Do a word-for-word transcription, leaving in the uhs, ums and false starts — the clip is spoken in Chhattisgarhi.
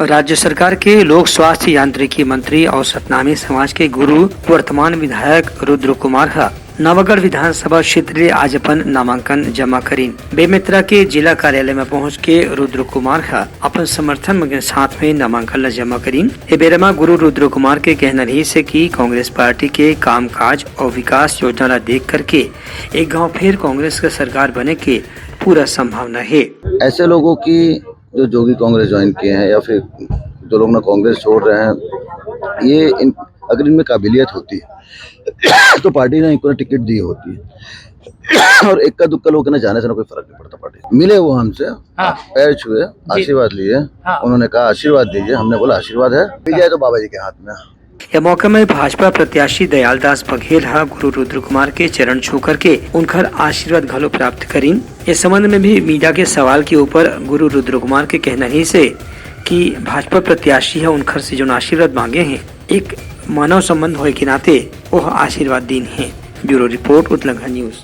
राज्य सरकार के लोक स्वास्थ्य यांत्रिकी मंत्री अउ सतनामी समाज के गुरु वर्तमान विधायक रुद्र कुमार ह नवागढ़ विधानसभा क्षेत्र ले आज अपन नामांकन जमा करिन। बेमेतरा के जिला कार्यालय म पहुंच के रुद्र कुमार ह अपन समर्थन मन के साथ में नामांकन ल जमा करिन। ए बेरा म गुरु रुद्र कुमार के कहना रहिस हे कि कांग्रेस पार्टी के कामकाज अउ विकास योजना ल देख करके एक घाव फेर कांग्रेस के सरकार बने के पूरा संभावना हे। ऐसे लोगों की जो जोगी कांग्रेस ज्वाइन किए हैं या फिर जो लोग ना कांग्रेस छोड़ रहे हैं, ये इन, अगर इनमें काबिलियत होती तो पार्टी ने इनको ना टिकट दी होती। और इक्का दुक्का लोग के ना जाने से ना कोई फर्क नहीं पड़ता पार्टी। मिले वो हमसे, हाँ। पैर छुए, जी। आशीर्वाद लिए। हाँ। उन्होंने कहा, "आशीर्वाद दीजिए।" हमने बोला, "आशीर्वाद है, विजय तो बाबा जी के हाथ में है।" ए मौका में भाजपा प्रत्याशी दयालदास बघेल ह गुरु रुद्र कुमार के चरण छू करके उनकर आशीर्वाद घलो प्राप्त करिन। ए संबंध में भी मीडिया के सवाल के ऊपर गुरु रुद्र कुमार के कहना रहिस हे कि भाजपा प्रत्याशी ह उनकर से जोन आशीर्वाद मांगे हे, एक मानव संबंध होए के नाते ओह आशीर्वाद दीन हे। Bureau report, Utlangha news.